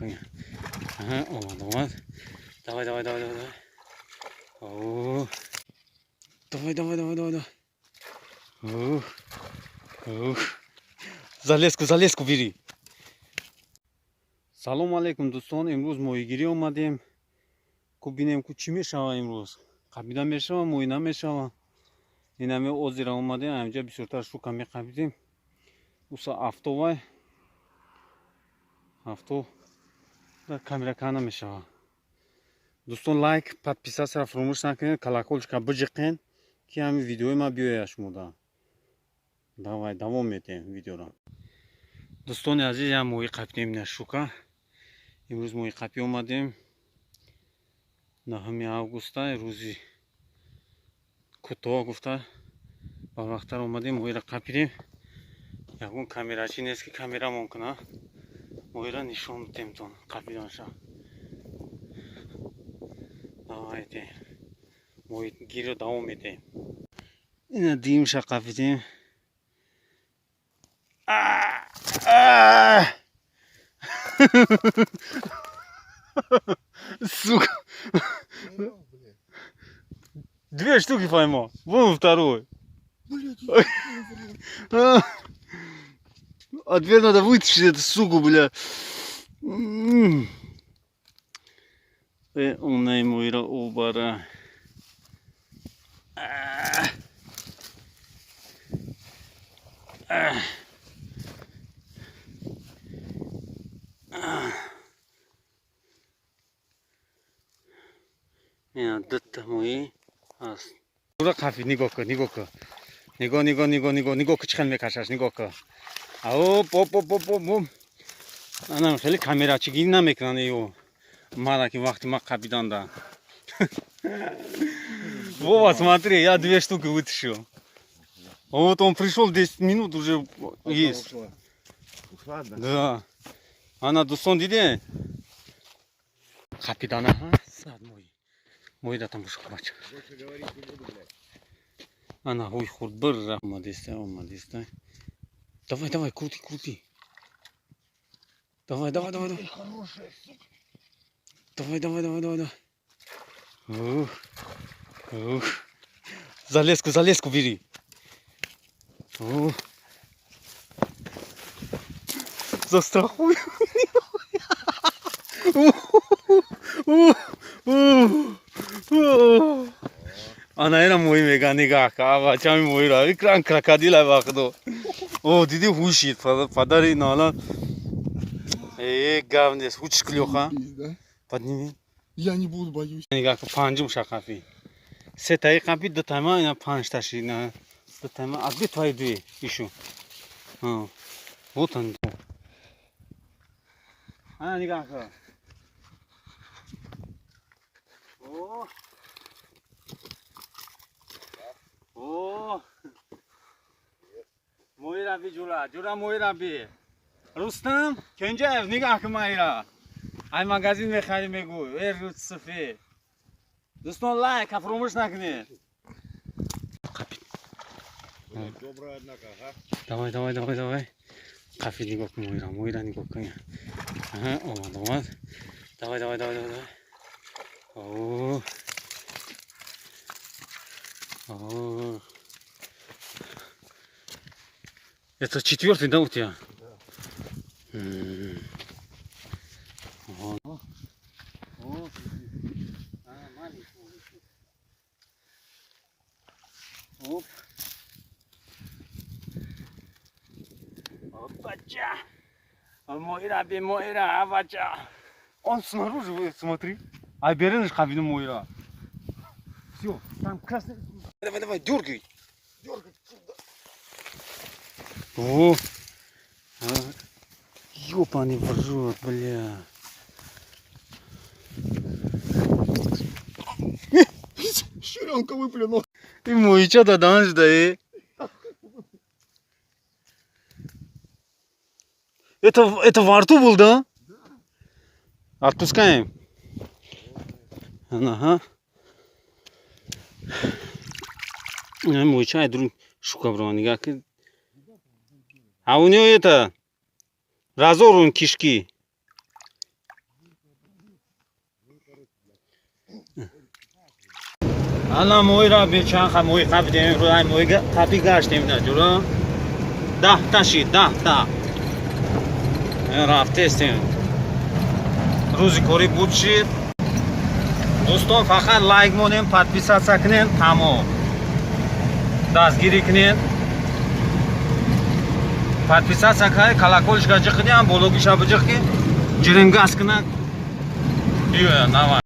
кун. Аҳа, омад, омад. Давай, давай, давай, давай, давай. О. Давай, давай, давай, давай, давай. Ух. Ух. Залезку, залезку бери. Салом алейкум, дӯстон. Имрӯз моҳигирӣ омадем. Ку бинем, ку чӣ мешава имрӯз. Қабида мешава, моҳӣ намешава. Инами озера омадем, ҳаминҷа бисёртар щука меқабидем. Уса автовай. Авто дар камера ка намешава. Дӯстон, лайк, подписаться фаромӯш накунед, колокольчика биҷиқен, ки ҳамин видеои ма биёяд шумода. Давай, давом метем видеоро. Дӯстони азиз, як моҳӣ қапидем, ина щука. Имрӯз моҳи қапӣ омадем. 9 августа, рӯзи кӯтоҳ гуфта, барвақттар омадем, моҳиро қапидем. Ягон камерачӣ нест, ки камерамон куна. Моҳиро нишон бидемтон қапиданша. Давайте. Моҳигириро давом медиҳем. Ина дуюмша қапидем. А! Сука. Две штуки поймал. Вон второй. А дверь надо вытащить, эту суку, бля. Она ему обара. Ина дутта моҳӣ ҳаст. Ура қафи, нигоҳ кун, нигоҳ кун. Нигоҳ, нигоҳ, нигоҳ, нигоҳ, нигоҳ кун, чӣ хел мекашаш, нигоҳ кун. Оп, оп, оп, оп, оп, оп. Анам хеле камерачигирӣ намекунанд ё. Мара ки вақти ма қапиданда. Вова, смотри, я две штуки вытащил. Вот он пришел 10 минут уже есть. Ушла, да? Да. Ана, дӯстон, диде? Қапидана, ҳа? Сад моҳӣ. Моҳида тамошо кун, бача. Больше говорить не буду, блядь. Ана ҳуй хурд бир омадиста, омадиста. Давай, давай, крути, крути. Давай, давай, давай, давай. Хорошая, сука. Давай, давай, давай, давай, давай. Ух. Ух. Залезку, залезку бери. Ух. Застрахуй. Ана ина моҳӣ мега, нигаҳ ка, бачами моҳиро. Икран крокодила вақто. О, диди, ҳушид, падари нала. Э, гав нест, ҳуч клёха. Да? Подними. Я не буду, боюсь. Нигоҳ ка, панҷум шақафи. Се таи қапи, ду тайма, ина панҷ таши, ина ду тайма. А где твои две еще? А, вот они. Ана нигоҳ ка. О. О. Моҳира би, ҷура, ҷура, моҳира би. Рустам, Кенҷаев, нигоҳ кун маҳира. Ай магазин мехарӣ, мегӯ. Э, Русифе. Дӯстон, лайк фаромӯш накунед. Добрая, однако, ага. Давай, давай, давай, давай. Қафи, нигоҳ кун моҳира, моҳира нигоҳ кун. Аҳа, омад, омад. Давай, давай, давай, давай, давай. О. О. Это четвертый, да, у тебя? Да. О. О. А, маленький. Оп. Опача. Моира, би, моира, авача. Он снаружи, вы смотри. А берешь кабину моира. Все, там красный. Давай, давай, дергай. Дергай сюда. О. Ёбаный в рот, бля. Щуренка выплюнул. Ты мой чё да данж да э? Это во рту был, да? Да. Отпускаем. Ага. Мой чай, друг, шука брал, никак. А у него это разорван кишки. Ана моҳира бечанха моҳи қапидем, рӯай моҳи қапи гаштем наҷура. 10-та шид, 10-та. Рафтестем. Рӯзи корӣ буд, шид. Дӯстон, фақат лайк монем, подписаться кунем, тамом. Дастгирӣ кунед. Подписаться кунед, колокольчика ҷиқидем, бологиша биҷиқ, ки ҷирингас кунад. Биёя, навай.